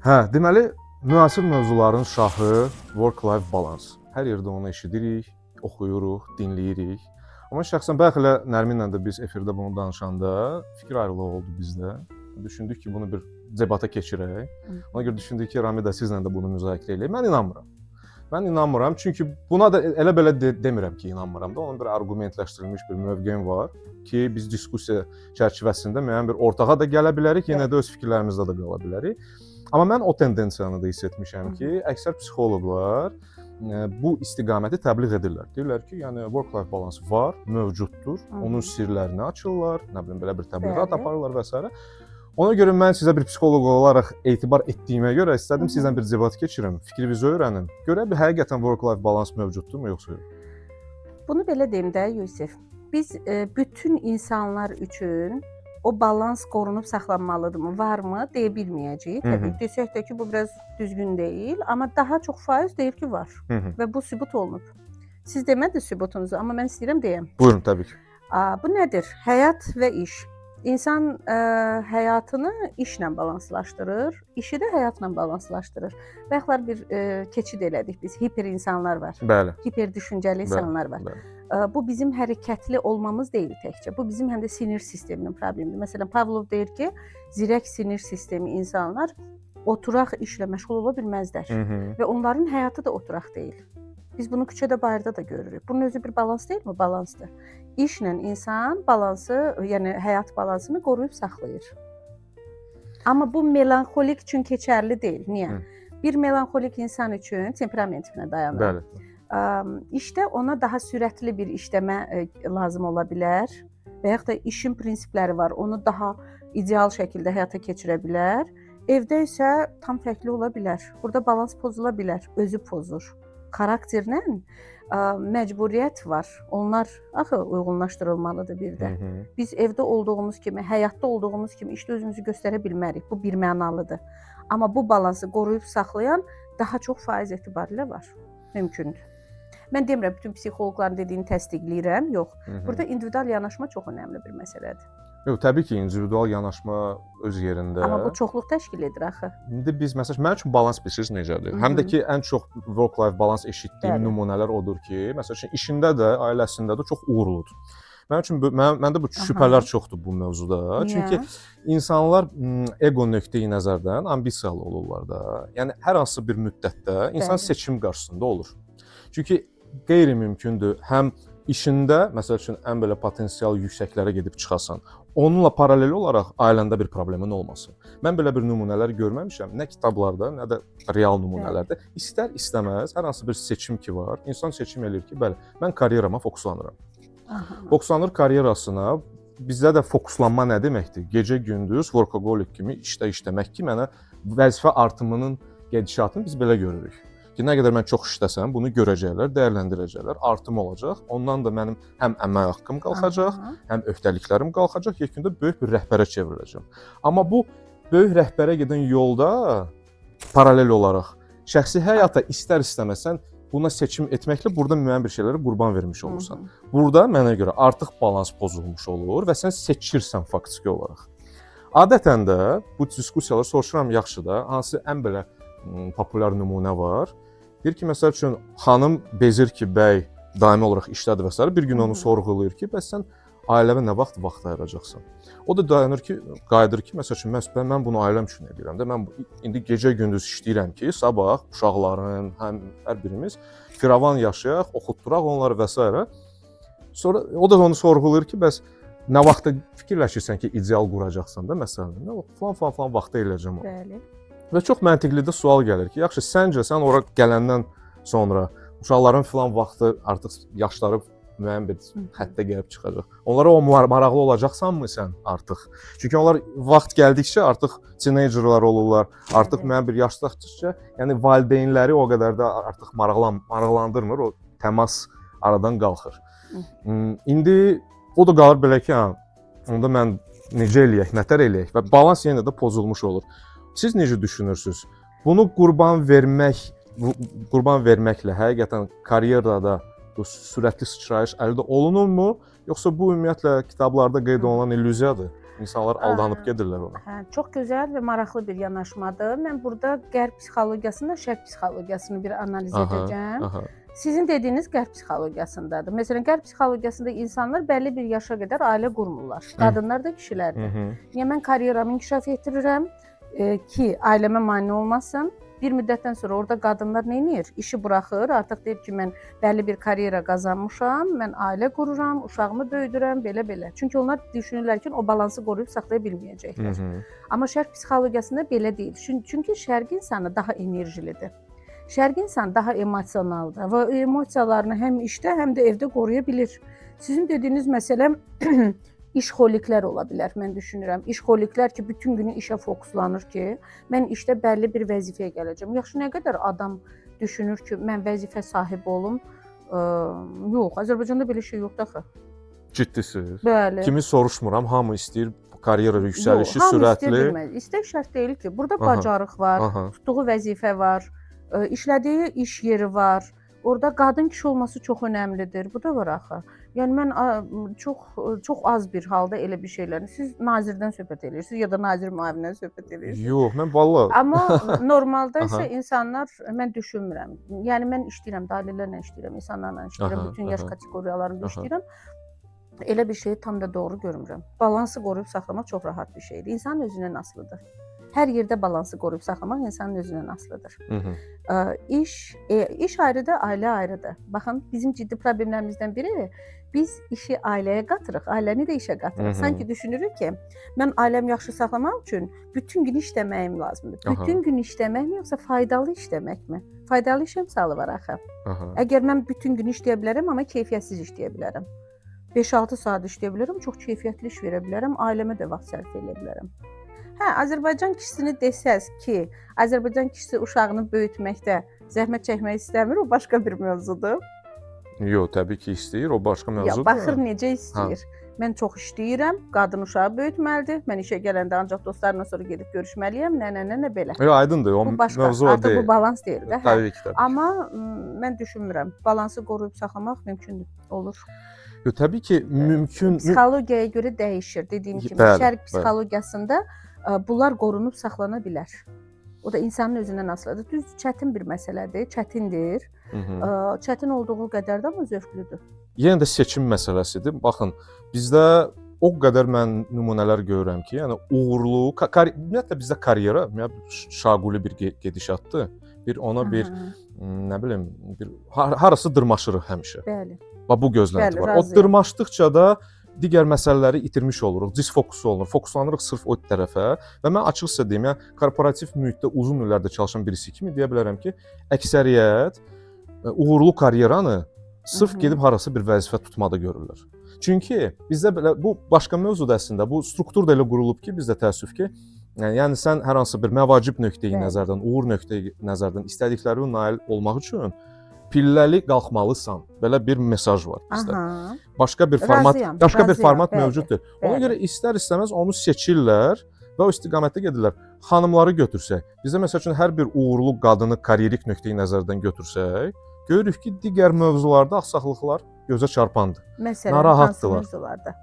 Hə, deməli, müasir mövzuların şahı work-life balance. Hər yerdə onu eşidirik, oxuyuruq, dinləyirik. Amma şəxsən bayaq elə Nərminlə də biz efirdə bunu danışanda fikir ayrılığı oldu bizdə. Düşündük ki, bunu bir debata keçirək. Ona görə düşündük ki, Ramidə, sizlə də bunu müzakirə eləyək. Mən inanmıram. Mən inanmıram, çünki buna da elə belə demirəm ki, inanmıram da. Onun bir arqumentləşdirilmiş bir mövqeyim var ki, biz diskussiya çərçivəsində müəyyən bir ortağa da gələ bilərik, yenə də öz fikirlərimizdə də qala bilərik. Amma mən o tendensiyanı da hiss etmişəm ki, əksər psixoloqlar bu istiqaməti təbliğ edirlər. Deyirlər ki, yəni work-life balance var, mövcuddur. Onun sirlərini açırlar, nə bilim, belə bir təbliğat aparırlar və s. Ona görə mən sizə bir psixoloq olaraq etibar etdiyimə görə istədim sizlə bir debat keçirim, fikrinizi öyrənim. Görək bir həqiqətən work-life balance mövcuddurmu, yoxsa yox? Bunu belə deyim də, Yusif. Biz bütün insanlar üçün o balans qorunub saxlanmalıdırmı, varmı deyə bilməyəcəyik. Təbii ki, desək də ki, bu biraz düzgün deyil, amma daha çox faiz deyir ki, var və bu sübut olunub. Siz demədiniz sübutunuzu, amma mən istəyirəm deyəm. Buyurun, təbii ki. Bu nədir? Həyat və iş. İnsan həyatını işlə balanslaşdırır, işi də həyatla balanslaşdırır. Bayaqlar bir keçid elədik biz. Hiper insanlar var. Hiper düşüncəli insanlar var. Bu bizim hərəkətli olmamız deyil təkcə. Bu bizim həm də sinir sisteminin problemidir. Məsələn, Pavlov deyir ki, zirək sinir sistemi insanlar oturaq işlə məşğul ola bilməzlər. Və onların həyatı da oturaq deyil. Biz bunu küçədə, bayırda da görürük. Bunun özü bir balans deyilmi? Balansdır. İşlə insan balansı, yəni həyat balansını qoruyub saxlayır. Amma bu melanxolik üçün keçərli deyil. Niyə? Bir melanxolik insan üçün temperamentinə dayanır. İşdə ona daha sürətli bir işləmə lazım ola bilər və yaxud da işin prinsipləri var, onu daha ideal şəkildə həyata keçirə bilər. Evdə isə tam fərqli ola bilər. Burada balans pozula bilər, özü pozur. Xarakterlə məcburiyyət var. Onlar axı uyğunlaşdırılmalıdır bir də. Biz evdə olduğumuz kimi, həyatda olduğumuz kimi işdə özümüzü göstərə bilmərik. Bu birmənalıdır. Amma bu balansı qoruyub saxlayan daha çox faiz etibarilə var. Mümkündür. Mən demirəm bütün psixoloqların dediyini təsdiqləyirəm, yox. Burada individual yanaşma çox önəmli bir məsələdir. Yox, təbii ki, individual yanaşma öz yerində. Amma bu çoxluq təşkil edir axı. İndi biz, məsələn, mənim üçün balans bilirsiniz necədir? Həm də ki, ən çox work-life balance eşitdiyim nümunələr odur ki, məsəl üçün, işində də, ailəsində də çox uğurludur. Mənim üçün məndə bu şübhələr çoxdur bu mövzuda. Niyə? Çünki insanlar ego nöqteyi nəzərdən ambisiyalı olurlar da. Yəni hər hansı bir müddətdə insan seçim qarşısında olur. Çünki qeyri-mümkündür həm işində, məsəl üçün, ən belə potensial yüksəklərə gedib çıxasan, onunla paralel olaraq ailəndə bir problemin olmasın. Mən belə bir nümunələr görməmişəm, nə kitablarda, nə də real nümunələrdə. İstər-istəməz hər hansı bir seçim ki var, insan seçim eləyir ki, bəli, mən karyerama fokuslanıram. Fokuslanır karyerasına. Bizdə də fokuslanma nə deməkdir? Gecə-gündüz workaholic kimi işdə işləmək ki, mənə vəzifə artımının gedişatını biz belə görürük. Ki, nə qədər mən çox işləsəm, bunu görəcəklər, dəyərləndirəcəklər, artım olacaq. Ondan da mənim həm əmək haqqım qalxacaq, həm öhdəliklərim qalxacaq, yekunda böyük bir rəhbərə çevriləcəm. Amma bu böyük rəhbərə gedən yolda paralel olaraq şəxsi həyata istər-istəməsən buna seçim etməklə burada müəyyən bir şeylərə qurban vermiş olursan. Burada mənə görə artıq balans pozulmuş olur və sən seçirsən faktiki olaraq. Adətən də bu diskussiyalar soruşuram, yaxşı da, hansı ən belə populyar nümunə var. Deyir ki, məsəl üçün, xanım bezir ki, bəy daimi olaraq işdədir və s. Bir gün onu sorğulayır ki, bəs sən ailəvə nə vaxt vaxt ayıracaqsan? O da dayanır ki, qayıdır ki, məsəl üçün, mən bunu ailəm üçün edirəm də. Mən indi gecə-gündüz işləyirəm ki, sabah uşaqların, həm hər birimiz firavan yaşayaq, oxutduraq onları və s. Sonra o da onu sorğulayır ki, bəs nə vaxtda fikirləşirsən ki, ideal quracaqsan da məsələn, nə vaxt falan falan falan vaxtda eləyəcəm onu. Və çox məntiqli də sual gəlir ki, yaxşı, səncə sən ora gələndən sonra uşaqların filan vaxtı artıq yaşları müəyyən bir xəttə gəlib çıxacaq. Onlara o maraqlı olacaqsanmı sən artıq? Çünki onlar vaxt gəldikcə artıq teenagerlar olurlar. Artıq müəyyən bir yaş çatdıqca, yəni valideynləri o qədər də artıq maraqlandırmır, o təmas aradan qalxır. İndi o da qalır belə ki, hə, onda mən necə eləyək, nətər eləyək və balans yenə də pozulmuş olur. Siz necə düşünürsüz? Bunu qurban verməklə həqiqətən karyerada bu sürətli sıçrayış əldə olunurmu, yoxsa bu ümumiyyətlə kitablarda qeyd olunan illüziyadır? İnsanlar aldanıb gedirlər ona. Hə, çox gözəl və maraqlı bir yanaşmadır. Mən burada qərb psixologiyasını, şərq psixologiyasını bir analiz edəcəm. Sizin dediyiniz qərb psixologiyasındadır. Məsələn, qərb psixologiyasında insanlar bəlli bir yaşa qədər ailə qurmurlar. Qadınlar da, kişilər də. Niyə mən karyeramı inkişaf etdirirəm ki, ailəmə mane olmasın. Bir müddətdən sonra orada qadınlar nə edir? İşi buraxır, artıq deyir ki, mən bəlli bir karyera qazanmışam, mən ailə qururam, uşağımı böyüdürəm, belə-belə. Çünki onlar düşünürlər ki, o balansı qoruyub saxlaya bilməyəcəklər. Amma şərq psixologiyasında belə deyil. Çünki şərq insanı daha enerjilidir. Şərq insanı daha emosionaldır və o emosiyalarını həm işdə, həm də evdə qoruya bilir. Sizin dediyiniz məsələ işxoliklər ola bilər, mən düşünürəm. İşxoliklər ki, bütün günü işə fokuslanır ki, mən işdə bəlli bir vəzifəyə gələcəm. Yaxşı, nə qədər adam düşünür ki, mən vəzifə sahibi olum? Yox, Azərbaycanda belə şey yoxdur axı. Ciddisiniz? Bəli. Kimi soruşmuram, hamı istəyir karyera yüksəlişi, Yox, hamı sürətli. istəyə bilməz. İstək şərt deyil ki. Burada bacarıq var, tutduğu vəzifə var, işlədiyi iş yeri var. Orada qadın kişi olması çox önəmlidir. Bu da var axı. Yəni mən çox çox az bir halda elə bir şeylərin. Siz nazirdən söhbət eləyirsiniz ya da nazir müavinindən söhbət eləyirsiniz. Yox, mən vallah Amma normalda isə insanlar, mən düşünmürəm. Yəni mən işləyirəm, ailələrlə işləyirəm, insanlarla işləyirəm, bütün yaş kateqoriyalarında işləyirəm. Elə bir şeyi tam da doğru görmürəm. Balansı qoruyub saxlamaq çox rahat bir şeydir. İnsanın özündən asılıdır. Hər yerdə balansı qoruyub saxlamaq insanın özündən asılıdır. İş ayrıdır, ailə ayrıdır. Baxın, bizim ciddi problemlərimizdən biri, biz işi ailəyə qatırıq, ailəni də işə qatırıq. Sanki düşünürük ki, mən ailəmi yaxşı saxlamaq üçün bütün gün işləməyim lazımdır. Bütün gün işləməkmi, yoxsa faydalı işləməkmi? Faydalı iş əmsalı var axı. Əgər mən bütün gün işləyə bilərəm, amma keyfiyyətsiz işləyə bilərəm. 5-6 saat işləyə bilərəm, çox keyfiyyətli iş verə bilərəm, ailəmə də vaxt sərf edə bilərəm. Hə, Azərbaycan kişisini desəz ki, Azərbaycan kişisi uşağını böyütməkdə zəhmət çəkmək istəmir, o başqa bir mövzudur. Yox, təbii ki, istəyir, o başqa Ya, mövzudur. baxır necə istəyir. Mən çox işləyirəm, qadın uşağı böyütməlidir. Mən işə gələndə ancaq dostlarımla sonra gedib görüşməliyəm. Nə, nə, nə, nə belə. Yox, aydındır, o Bu başqa, mövzu o artıq deyil. bu balans deyil də. Hə. Təbii ki, təbii. Amma mən düşünmürəm. Balansı qoruyub saxlamaq mümkündür, olur. Yox, təbii ki, mümkün. Psixologiyaya görə dəyişir. Dediyim kimi, şərq psixologiyasında bunlar qorunub saxlana bilər. O da insanın özündən asılıdır. Düz, çətin bir məsələdir, çətindir. Çətin olduğu qədər də amma zövqlüdür. Yenə də seçim məsələsidir. Baxın, bizdə o qədər mən nümunələr görürəm ki, yəni uğurlu, ümumiyyətlə bizdə karyera ümumiyyətlə şaquli bir gedişatdır. Bir ona bir nə bilim, bir harası dırmaşırıq həmişə. Bax bu gözlənti var. O razıyam. dırmaşdıqca da digər məsələləri itirmiş oluruq, disfokus olunur. Fokuslanırıq sırf o tərəfə və mən açıq sizə deyim, yəni korporativ mühitdə uzun illərdə çalışan birisi kimi deyə bilərəm ki, əksəriyyət uğurlu karyeranı sırf gedib harasa bir vəzifə tutmada görürlər. Çünki bizdə belə, bu başqa mövzudur əslində. Bu struktur da elə qurulub ki, bizdə təəssüf ki, yəni sən hər hansı bir məvacib nöqteyi nəzərdən, uğur nöqteyi nəzərdən istədiklərinə nail olmaq üçün pilləli qalxmalısan. Belə bir mesaj var bizdə. Başqa bir format, Razıyam, başqa bir razıyam, format mövcuddur. Ona görə istər-istəməz onu seçirlər və o istiqamətdə gedirlər. Xanımları götürsək, bizdə məsəl üçün hər bir uğurlu qadını karyerik nöqteyi nəzərdən götürsək, görürük ki, digər mövzularda axsaqlıqlar gözə çarpandır. Məsələn, hansı Narahatdırlar. mövzularda?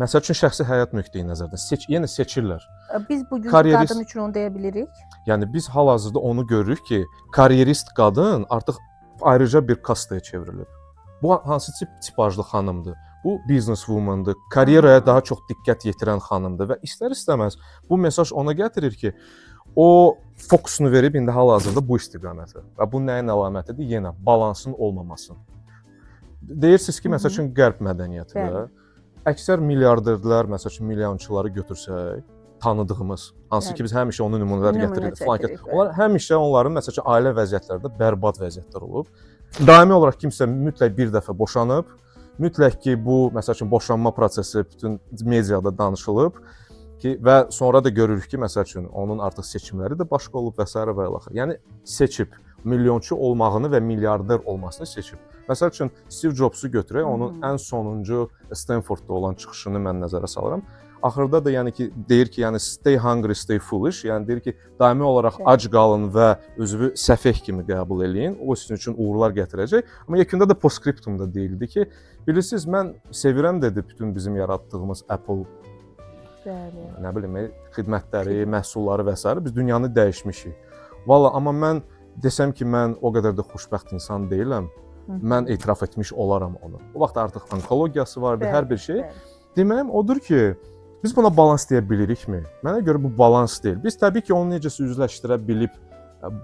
Məsəl üçün şəxsi həyat nöqteyi nəzərdən yenə seçirlər. Biz bugünkü qadın üçün onu deyə bilirik. Yəni biz hal-hazırda onu görürük ki, karyerist qadın artıq ayrıca bir kastaya çevrilib. Bu hansı tip tipajlı xanımdır? Bu business womandır, karyeraya daha çox diqqət yetirən xanımdır və istər-istəməz bu mesaj ona gətirir ki, o fokusunu verib indi hal-hazırda bu istiqamətə. Və bu nəyin əlamətidir? Yenə balansın olmaması. Deyirsiniz ki, məsəl üçün qərb mədəniyyəti də əksər milyarderlər, məsəl üçün milyonçuları götürsək, tanıdığımız, hansı ki biz həmişə onun nümunələr Nümunə gətiririk, filan kəs. çəkirik, bəli. Onlar həmişə onların məsəl üçün ailə vəziyyətləri də bərbad vəziyyətlər olub. Daimi olaraq kimsə mütləq bir dəfə boşanıb, mütləq ki bu məsəl üçün boşanma prosesi bütün mediada danışılıb ki və sonra da görürük ki, məsəl üçün onun artıq seçimləri də başqa olub və sairə və ilaxır. Yəni seçib milyonçu olmağını və milyarder olmasını seçib. Məsəl üçün Steve Jobsu götürək, onun ən sonuncu Stanfordda olan çıxışını mən nəzərə salıram. Axırda da yəni ki deyir ki, yəni stay hungry, stay foolish, yəni deyir ki, daimi olaraq ac qalın və özünü səfeh kimi qəbul eləyin. O sizin üçün uğurlar gətirəcək. Amma yekunda da postscriptumda deyildi ki, bilirsiniz mən sevirəm dedi bütün bizim yaratdığımız Apple Bəli. Nə bilim, xidmətləri, məhsulları və sairə biz dünyanı dəyişmişik. Valla amma mən desəm ki, mən o qədər də xoşbəxt insan deyiləm, mən etiraf etmiş olaram onu. O vaxt artıq onkologiyası vardı, hər bir şey. Deməyim odur ki, biz buna balans deyə bilirikmi? Mənə görə bu balans deyil. Biz təbii ki, onu necəsə üzləşdirə bilib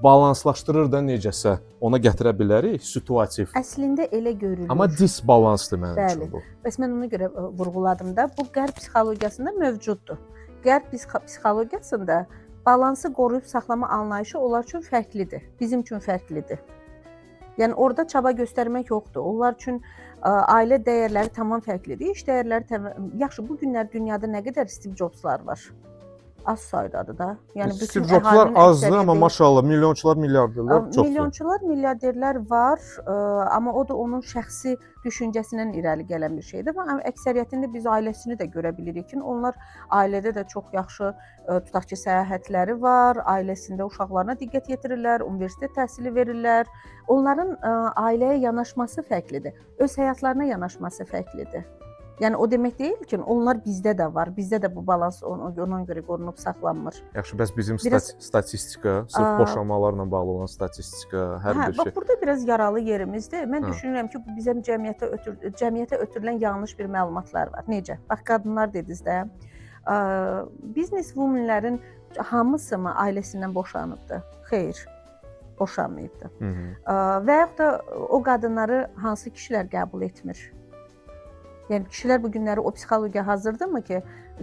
balanslaşdırır da necəsə ona gətirə bilərik situativ. Əslində elə görünür. Amma disbalansdır mənim üçün bu. Bəs mən ona görə vurğuladım da, bu qərb psixologiyasında mövcuddur. Qərb psixologiyasında balansı qoruyub saxlama anlayışı onlar üçün fərqlidir. Bizim üçün fərqlidir. Yəni orada çaba göstərmək yoxdur. Onlar üçün ailə dəyərləri tamam fərqlidir. İş dəyərləri yaxşı, bu günlər dünyada nə qədər Steve Jobslar var? Az saydadır da. Yəni bütün Steve Jobslar azdır, amma maşallah milyonçular, milyarderlər çoxdur. Milyonçular, milyarderlər var, amma o da onun şəxsi düşüncəsindən irəli gələn bir şeydir. Amma əksəriyyətində biz ailəsini də görə bilirik ki, onlar ailədə də çox yaxşı, tutaq ki, səyahətləri var, ailəsində uşaqlarına diqqət yetirirlər, universitet təhsili verirlər. Onların ailəyə yanaşması fərqlidir. Öz həyatlarına yanaşması fərqlidir. Yəni o demək deyil ki, onlar bizdə də var. Bizdə də bu balans ona görə qorunub saxlanmır. Yaxşı, bəs bizim statistika, sırf boşanmalarla bağlı olan statistika, hər bir şey. Bax, burada biraz yaralı yerimizdir. Mən düşünürəm ki, bu bizim cəmiyyətə ötürülən yanlış bir məlumatlar var. Necə? Bax, qadınlar dediniz də. Business womenlərin hamısı mı ailəsindən boşanıbdı? Xeyr, boşanmayıbdı. Və yaxud da o qadınları hansı kişilər qəbul etmir? Yəni kişilər bu günləri o psixologiya hazırdırmı ki,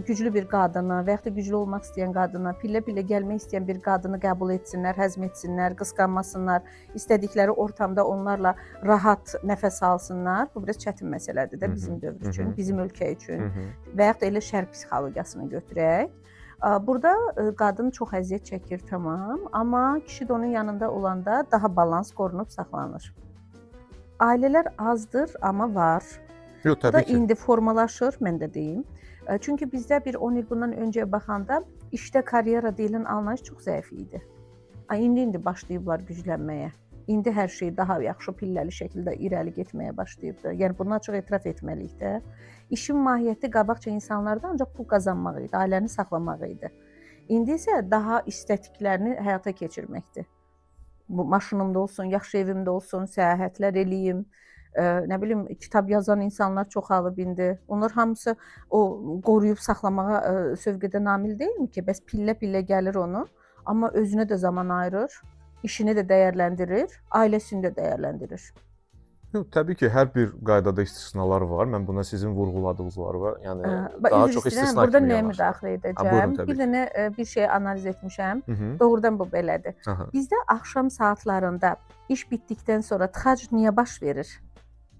güclü bir qadını və yaxud da güclü olmaq istəyən qadını, pillə-pillə gəlmək istəyən bir qadını qəbul etsinlər, həzm etsinlər, qısqanmasınlar, istədikləri ortamda onlarla rahat nəfəs alsınlar. Bu biraz çətin məsələdir də bizim dövr üçün, bizim ölkə üçün və yaxud da elə şərq psixologiyasını götürək. Burada qadın çox əziyyət çəkir, tamam, amma kişi də onun yanında olanda daha balans qorunub saxlanır. Ailələr azdır, amma var. Yox, təbii ki. Bu da indi formalaşır, mən də deyim. Çünki bizdə bir 10 il bundan öncəyə baxanda işdə karyera deyilən anlayış çox zəif idi. İndi başlayıblar güclənməyə. İndi hər şey daha yaxşı pilləli şəkildə irəli getməyə başlayıbdır. Yəni bunu açıq etiraf etməliyik də. İşin mahiyyəti qabaqca insanlarda ancaq pul qazanmaq idi, ailəni saxlamaq idi. İndi isə daha istədiklərini həyata keçirməkdir. Bu maşınımda olsun, yaxşı evimdə olsun, səyahətlər eləyim. Nə bilim, kitab yazan insanlar çoxalıb indi. Onlar hamısı o qoruyub saxlamağa sövq edən amil deyilmi ki? Bəs pillə-pillə gəlir onu, amma özünə də zaman ayırır, işini də dəyərləndirir, ailəsini də dəyərləndirir. Yox, təbii ki, hər bir qaydada istisnalar var. Mən buna sizin vurğuladığınız var. Yəni daha çox istisna burada nəyə müdaxilə edəcəm? Buyurun, bir dənə bir şey analiz etmişəm. Doğrudan bu belədir. Aha. Bizdə axşam saatlarında iş bitdikdən sonra tıxac niyə baş verir?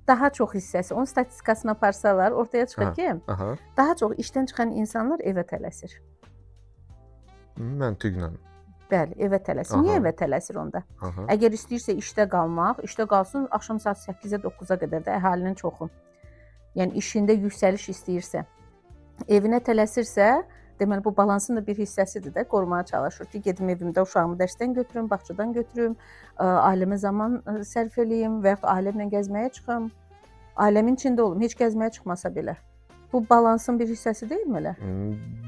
Daha çox hissəsi, onun statistikasını aparsalar, ortaya çıxır ki, daha çox işdən çıxan insanlar evə tələsir. Məntiqlə. Bəli, evə tələsir. Niyə evə tələsir onda? Aha. Əgər istəyirsə işdə qalmaq, işdə qalsın axşam saat 8-ə 9-a qədər də əhalinin çoxu. Yəni işində yüksəliş istəyirsə, evinə tələsirsə, deməli bu balansın da bir hissəsidir də, qorumağa çalışır ki, gedim evimdə uşağımı dərsdən götürüm, bağçadan götürüm, ailəmə zaman sərf eləyim və yaxud ailəmlə gəzməyə çıxım. Ailəmin içində olum, heç gəzməyə çıxmasa belə. Bu balansın bir hissəsi deyilmi elə?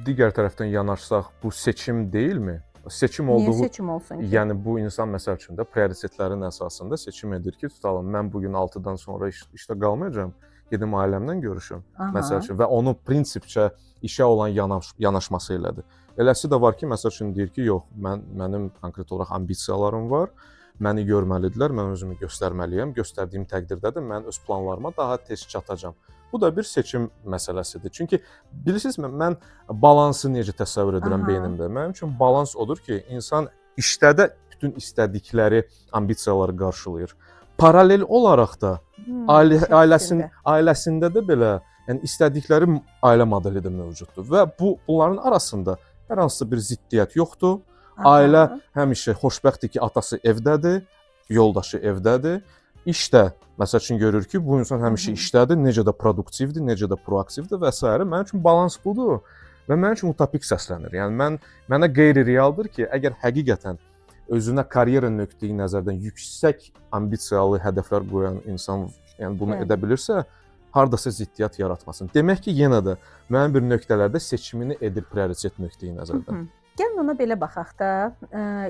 Digər tərəfdən yanaşsaq, bu seçim deyilmi? Seçim olduğu... Niyə seçim olsun ki? Yəni bu insan məsəl üçün də prioritetlərin əsasında seçim edir ki, tutalım, mən bugün 6-dan sonra işdə qalmayacağam, gedim ailəmlə görüşüm. Məsəl üçün və onu prinsipcə işə olan yanaşması elədir. Eləsi də var ki, məsəl üçün deyir ki, yox, mənim konkret olaraq ambisiyalarım var, məni görməlidirlər, mən özümü göstərməliyəm. Göstərdiyim təqdirdə də mən öz planlarıma daha tez çatacağam. Bu da bir seçim məsələsidir. Çünki bilirsinizmi, mən balansı necə təsəvvür edirəm beynimdə? Mənim üçün balans odur ki, insan işdə də bütün istədikləri ambisiyaları qarşılayır. Paralel olaraq da ailəsində də belə, yəni istədikləri ailə modeli də mövcuddur və bunların arasında hər hansısa bir ziddiyyət yoxdur. Ailə həmişə xoşbəxtdir ki, atası evdədir, yoldaşı evdədir. İşdə, məsəl üçün görür ki, bu insan həmişə işdədir, necə də produktivdir, necə də proaktivdir və s. Mənim üçün balans budur və mənim üçün utopik səslənir. Yəni mənə qeyri-realdır ki, əgər həqiqətən özünə karyera nöqteyi nəzərdən yüksək ambisiyalı hədəflər qoyan insan, yəni bunu edə bilirsə, hardasa ziddiyyət yaratmasın. Demək ki, yenə də müəyyən bir nöqtələrdə seçimini edir prioritet nöqteyi nəzərdən. Gəlin ona belə baxaq da.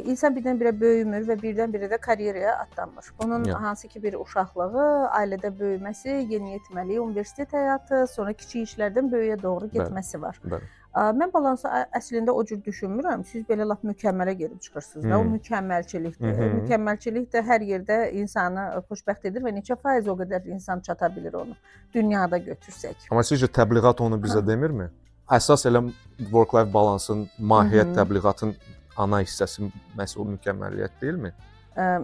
İnsan birdən-birə böyümür və birdən-birə də karyeraya atlanmır. Bunun hansı ki bir uşaqlığı, ailədə böyüməsi, yeniyetməliyi, universitet həyatı, sonra kiçik işlərdən böyüyə doğru getməsi var. Bəli. Mən balansı əslində o cür düşünmürəm. Siz belə lap mükəmmələ gedib çıxırsınız da. O mükəmməlçilikdir. Mükəmməlçilik də hər yerdə insanı xoşbəxt edir və neçə faiz o qədər insan çata bilir onu dünyada götürsək. Amma sizcə təbliğat onu bizə demirmi? Əsas elə work-life balansın mahiyyət təbliğatın ana hissəsi məhz o mükəmməliyyət deyilmi?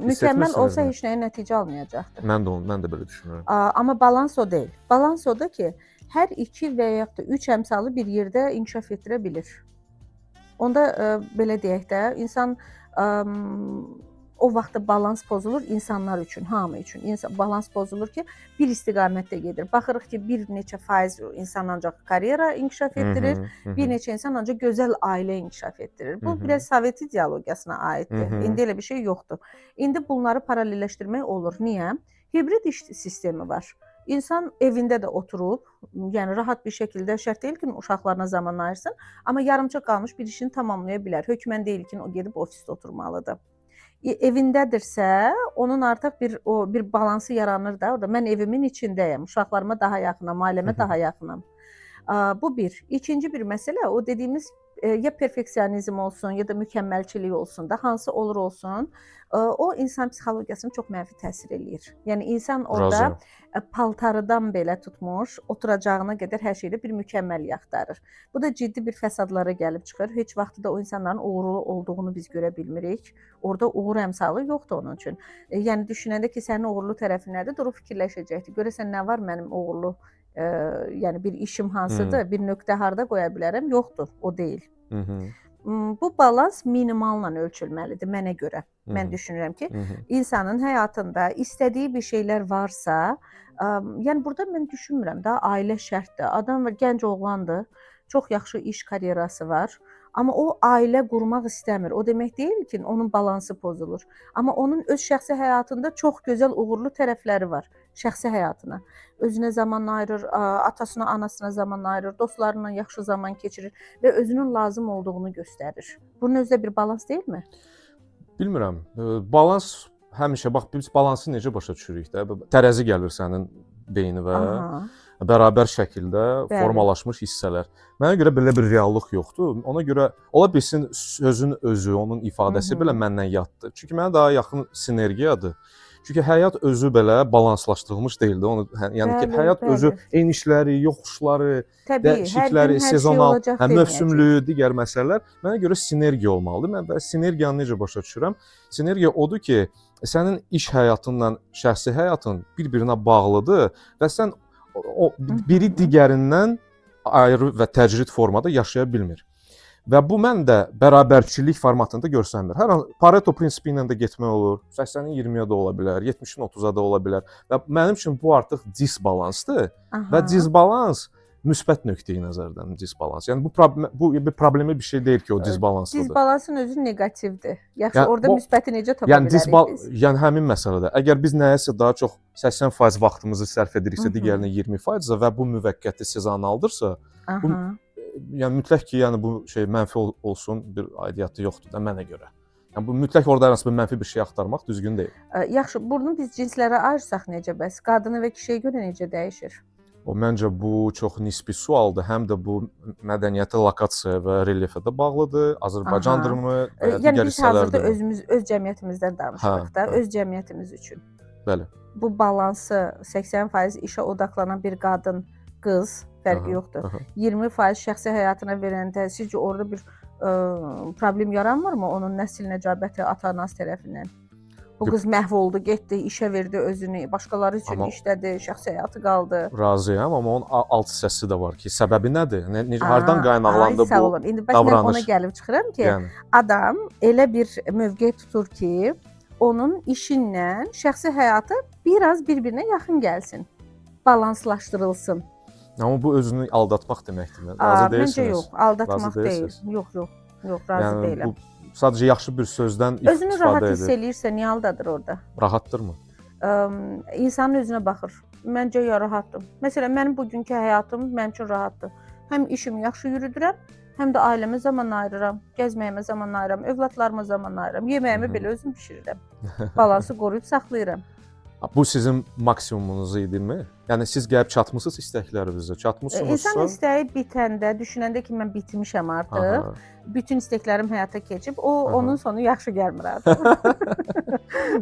Mükəmməl olsa heç nəyə nəticə almayacaqdır. Mən də belə düşünürəm. Amma balans o deyil. Balans odur ki, hər iki və yaxud da üç əmsalı bir yerdə inkişaf etdirə bilir. Onda belə deyək də, insan o vaxtda balans pozulur insanlar üçün, hamı üçün. İnsan balans pozulur ki, bir istiqamətdə gedir. Baxırıq ki, bir neçə faiz insan ancaq karyera inkişaf etdirir, bir neçə insan ancaq gözəl ailə inkişaf etdirir. Bu biraz Sovet ideologiyasına aiddir. İndi elə bir şey yoxdur. İndi bunları paralelləşdirmək olur. Niyə? Hibrid iş sistemi var. İnsan evində də oturub, yəni rahat bir şəkildə, şərt deyil ki, uşaqlarına zaman ayırsın, amma yarımçıq qalmış bir işini tamamlaya bilər. Hökmən deyil ki, o gedib ofisdə oturmalıdır. Evindədirsə, onun artıq bir balansı yaranır da orada. Mən evimin içindəyəm, uşaqlarıma daha yaxınam, ailəmə daha yaxınam. Bu bir. İkinci bir məsələ o dediyimiz ya perfeksionizm olsun, ya da mükəmməlçilik olsun da, hansı olur olsun, o insan psixologiyasına çox mənfi təsir eləyir. Yəni insan orada Razıyam. Paltarıdan belə tutmuş, oturacağına qədər hər şeydə bir mükəmməllik axtarır. Bu da ciddi bir fəsadlara gəlib çıxır. Heç vaxt da o insanların uğurlu olduğunu biz görə bilmirik. Orada uğur əmsalı yoxdur onun üçün. Yəni düşünəndə ki, sənin uğurlu tərəfin nədir, durub fikirləşəcəkdir. Görəsən nə var mənim uğurlu, yəni bir işim hansıdır, bir nöqtə harda qoya bilərəm? Yoxdur, o deyil. Bu balans minimalla ölçülməlidir mənə görə. Mən düşünürəm ki, insanın həyatında istədiyi bir şeylər varsa, yəni burada mən düşünmürəm də ailə şərtdir. Adam var, gənc oğlandır, çox yaxşı iş karyerası var. Amma o ailə qurmaq istəmir. O demək deyil ki, onun balansı pozulur. Amma onun öz şəxsi həyatında çox gözəl uğurlu tərəfləri var şəxsi həyatına. Özünə zaman ayırır, atasına, anasına zaman ayırır, dostlarıyla yaxşı zaman keçirir və özünün lazım olduğunu göstərir. Bunun özü də bir balans deyilmi? Bilmirəm. Balans həmişə, bax, biz balansı necə başa düşürük də? Tərəzi gəlir sənin beyninə bərabər şəkildə formalaşmış hissələr. Mənə görə belə bir reallıq yoxdur. Ona görə ola bilsin sözün özü, onun ifadəsi belə məndən yaddır. Çünki mənə daha yaxın sinergiyadır. Çünki həyat özü belə balanslaşdırılmış deyildi. Onu yəni ki, həyat özü enişləri, yoxuşları, Təbii, hər dəyişiklikləri, gün hər şey sezonal, olacaq deməyəcək. mövsümlü, digər məsələlər mənə görə sinergiya olmalıdır. Mən və sinergiyanı necə başa düşürəm? Sinergiya odur ki, sənin iş həyatınla şəxsi həyatın bir-birinə bağlıdır və sən o biri digərindən ayrı və təcrid formada yaşaya bilmir. Və bu mən də bərabərçilik formatında görsənmir. Hər an Pareto prinsipi ilə də getmək olur. 80-in 20-yə də ola bilər, 70-in 30-a da ola bilər. Və mənim üçün bu artıq disbalansdır. Və disbalans müsbət nöqteyi nəzərdən disbalans. Yəni bu bir problemi bir şey deyil ki, o disbalanslıdır. Disbalansın özü neqativdir. Yaxşı, Yəni orada müsbəti necə tapa Yəni bilərik biz? Yəni həmin məsələdə əgər biz nəyəsə daha çox 80% vaxtımızı sərf ediriksə, digərinə 20% və bu müvəqqəti sezonaldırsa, bu yəni mütləq ki, yəni bu şey mənfi olsun bir aidiyyatı yoxdur da mənə görə. Yəni bu mütləq orada hər hansı bir mənfi bir şey axtarmaq düzgün deyil. Yaxşı, bunu biz cinslərə ayırsaq necə bəs? Qadına və kişiyə görə necə dəyişir? O məncə bu çox nisbi sualdır. Həm də bu mədəniyyətə, lokasiyaya və relyefə də bağlıdır. Azərbaycandırmı və ya Yəni digər biz hazırda hissələrdənmi? özümüz öz cəmiyyətimizdən danışırıq da, öz cəmiyyətimiz üçün. Bu balansı 80% işə odaklanan bir qadın, qız fərqi yoxdur. 20% şəxsi həyatına verəndə sizcə orada bir problem yaranmırmı onun nəsil nəcabəti ata-anası tərəfindən? Bu qız məhv oldu, getdi, işə verdi özünü, başqaları üçün işlədi, şəxsi həyatı qaldı. Razıyam, amma onun alt hissəsi də var ki, səbəbi nədir? Necə, hardan qaynaqlandı Ay, sağ bu olun. İndi bəs mən ona davranış? gəlib çıxıram ki, Yəni adam elə bir mövqe tutur ki, onun işinlə şəxsi həyatı biraz bir-birinə yaxın gəlsin, balanslaşdırılsın. Amma bu özünü aldatmaq deməkdir. Razı Məncə deyilsiniz? yox, aldatmaq Razı deyil. deyilsiniz? Yox, yox, yox, razı Yəni deyiləm. bu sadəcə yaxşı bir sözdən Özünü rahat istifadə hiss edir. eləyirsə, niyə aldadır orada? Rahatdırmı? İnsanın özünə baxır. Məncə ya rahatdım. Məsələn, mənim bugünkü həyatım mənim üçün rahatdır. Həm işimi yaxşı yürüdürəm, həm də ailəmə zaman ayırıram, gəzməyimə zaman ayırıram, övladlarıma zaman ayırıram, yeməyimi belə özüm bişirirəm. Balansı qoruyub saxlayıram. Bu sizin maksimumunuz idimi? Yəni siz gəlib çatmısınız istəklərinizə, çatmısınızsa? İnsan istəyi bitəndə, düşünəndə ki, mən bitmişəm artıq, bütün istəklərim həyata keçib, o onun sonu yaxşı gəlmir artıq.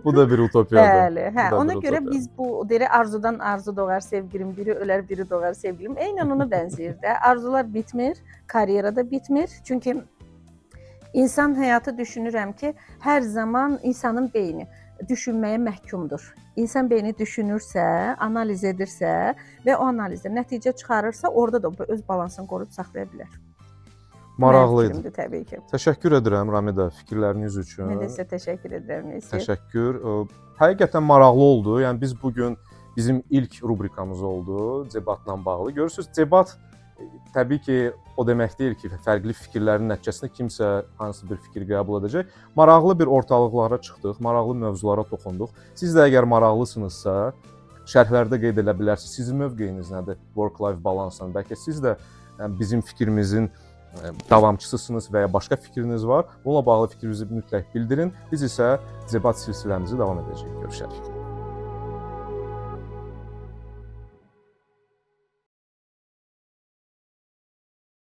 Bu da bir utopiyadır. Bəli, hə, Bu da ona bir görə utopiya. biz bu deyir arzudan arzu doğar sevgilim, biri ölər, biri doğar sevgilim. Eynən ona bənzəyir də. Arzular bitmir, karyera da bitmir. Çünki insan həyatı düşünürəm ki, hər zaman insanın beyni düşünməyə məhkumdur. İnsan beyni düşünürsə, analiz edirsə və o analizdə nəticə çıxarırsa, orada da öz balansını qoruyub saxlaya bilər. Maraqlı Mənim idi. fikrimdir təbii ki. Təşəkkür edirəm Ramida fikirləriniz üçün. Mən də sizə təşəkkür edirəm Yusif. Təşəkkür. Həqiqətən maraqlı oldu. Yəni biz bu gün bizim ilk rubrikamız oldu debatla bağlı. Görürsüz, debat təbii ki, o demək deyil ki, fərqli fikirlərin nəticəsində kimsə hansı bir fikir qəbul edəcək. Maraqlı bir ortalıqlara çıxdıq, maraqlı mövzulara toxunduq. Siz də əgər maraqlısınızsa, şərhlərdə qeyd edə bilərsiniz. Sizin mövqeyiniz nədir work-life balance-la? Bəlkə siz də bizim fikrimizin davamçısısınız və ya başqa fikriniz var. Bununla bağlı fikrinizi mütləq bildirin. Biz isə debat silsiləmizi davam edəcəyik. Görüşərik.